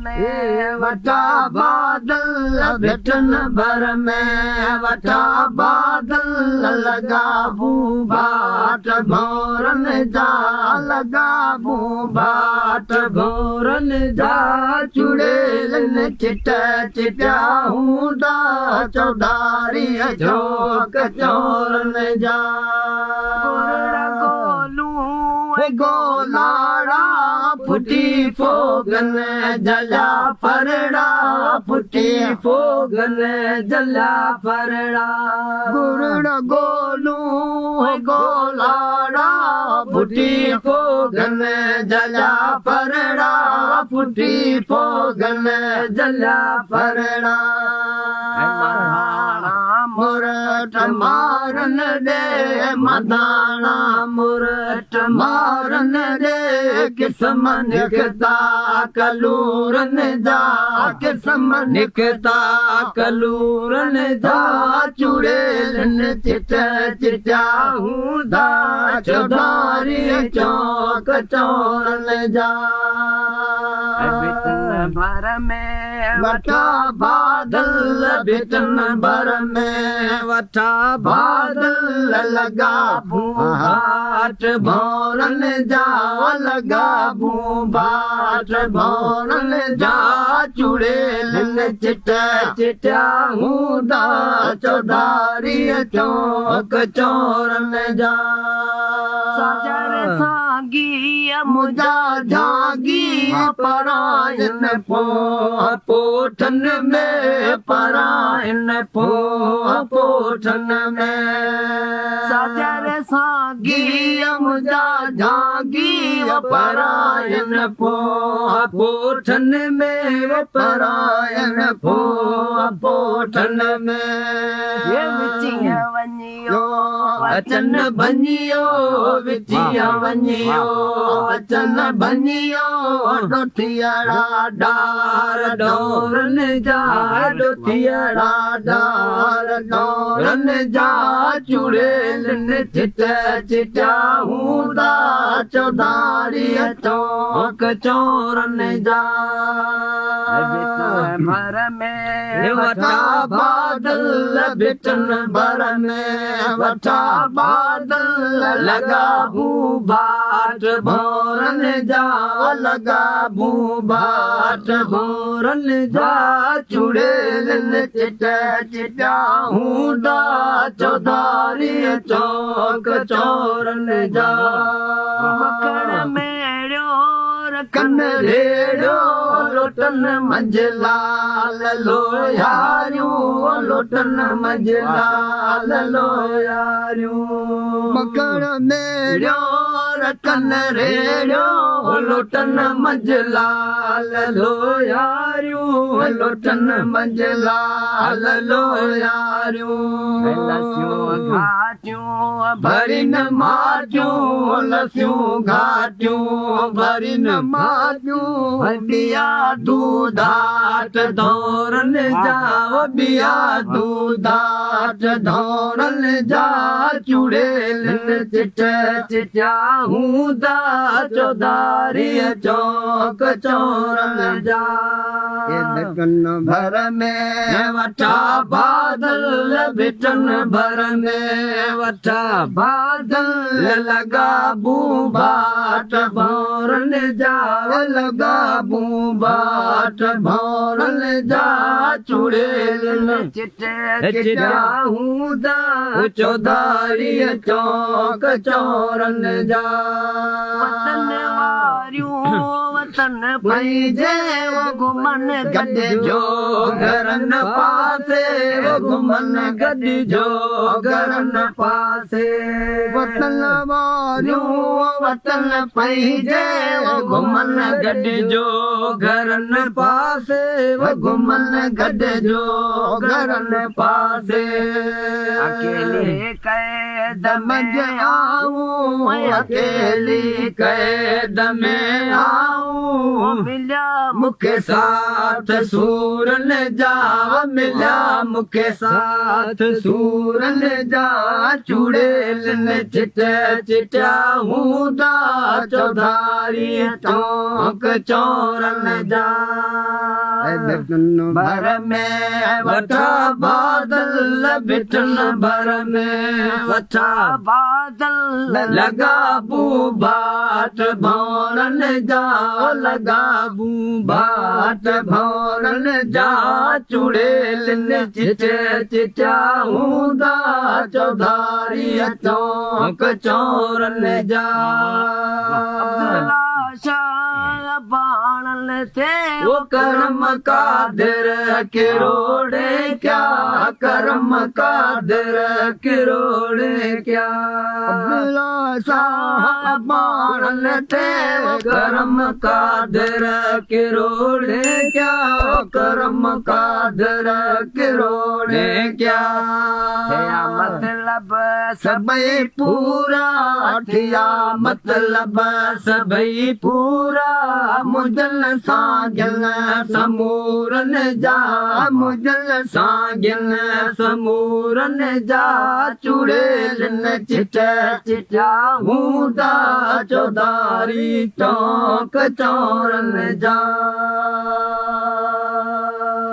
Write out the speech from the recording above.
۾ وٺا بادل ڀٽن ڀر ۾ وٺا بادل لڳا ڀاٽ ڀورن جا لڳا ڀاٽ ڀورن جا چڙيلن چٽ چٽيا هوندا چوڌاري چوڪ چورن جا. گولاڙا ڦٽي ڦوگن جلا ڦرڙا ڦٽي ڦوگن جلا ڦرڙا. گرڙ گولو گولاڙا ڦٽي ڦوگن جلا ڦرڙا ڦٽي ڦوگن جلا ڦرڙا. مرٽ مارن ڏي مداڻا مرٽ مارن ڏي قسم نڪتا ڪلورن جا قسم نڪتا ڪلورن جا. چڙيلن چٽ چٽيا هوندا چوڌاري چوڪ چورن جا. ڀٽن ڀر ۾ وٺا بادل ڀٽن ڀر ۾ وٺا بادل لڳا ڀاٽ ڀورن جا لڳا ڀاٽ ڀورن جا. چڙيلن چٽ چٽيا هوندا چوڌاري چوڪ چورن جا. ساجر سانگي منهنجا جاگي پرائن پو پوٺن ۾ پرائن پو پوٺن ۾. ساجر سانگي منهنجا جاگي پرائن پو پوٺن ۾ پرائن پو پوٺن ۾. وچيءَ وڃيو اچن ڀڃيو وچيءَ وڃيو اچن ڀڃيو. ڏوٿيئڙا ڊار ڊورن جا ڏوٿيئڙا ڊار ڊورن جا. چڙيلن چٽ چٽيا هوندا چوڌاري چوڪ چورن جا. ڀٽن ڀر ۾ وٺا بادل ڀٽن ڀر ۾ وٺا بادل لڳا ڀاٽ ڀورن جا لڳا ڀاٽ ڀورن جا. چڙيلن چٽ چٽيا هوندا چوڌاري چوڪ چورن جا. مکڻ ميڙيو ڪن ريڙيو لوٽن منجهه لال لوهاريون لوٽن منجهه لال لوهاريون. مکڻ ميڙيو رکن ريڙيو لوٽن منجهه لال لوهاريون لوٽن منجهه لال لوهاريون. لسيون گهاٽيون ڀرين ماٽيون لسيون گهاٽيون ڀرين ماٽيون. ٻيا دوڌاٽ ڌورن جا ٻيا دوڌاٽ ڌورن جا. چڙيلن چٽ چٽيا هوندا چوڌاري چوڪ چورن جا. ڀٽن ڀر ۾ وٺا بادل ڀٽن ڀر ۾ وٺا بادل لڳا ڀاٽ ڀورن جا لڳا ڀاٽ ڀورن جا. چڙيلن چٽ چٽيا هوندا چوڌاري چوڪ چورن جا. وطن واريون وطن پنهنجي گهمن گڏجو گهرن پاسي گهمن گڏجو گهرن پاسي. وطن واريون وطن پنهنجي گهمن گڏجو گهرن پاسي گهمن گڏجو گهرن پاسي. اڪيلي قيد منجهه آئون اڪيلي قيد ۾ آئون. مليا مون کي ساٿ سورن جا مليا مون کي ساٿ سورن جا. چڙيلن چٽ چٽيا هوندا چوڌاري چوڪ چورن चोरनि जा। भर में वठा बादल, बिठन भर में वठा बादल। लॻा बाट भौरनि जा, लॻा बाट भौरनि जा। चुड़ैलनि चिट चिटा हूंदा चौधारी चौक चोरनि जा। अब्दुल्ला शाह बाणन ते वो करम कादिर किरोड़े क्या, करम कादिर किरोड़े क्या। अब्दुल्ला शाह बाणन ते करम कादिर किरोड़े क्या, करम कादिर किरोड़े क्या। मतलब सभई पूरा थिया, मतलब सभई पूरा। मुंहिंजनि सां गिल समूरनि जा, मुंहिंजनि सां गिल समूरनि जा। चुड़ैलनि चिट चिटा हूंदा चौधारी चौक चोरनि जा।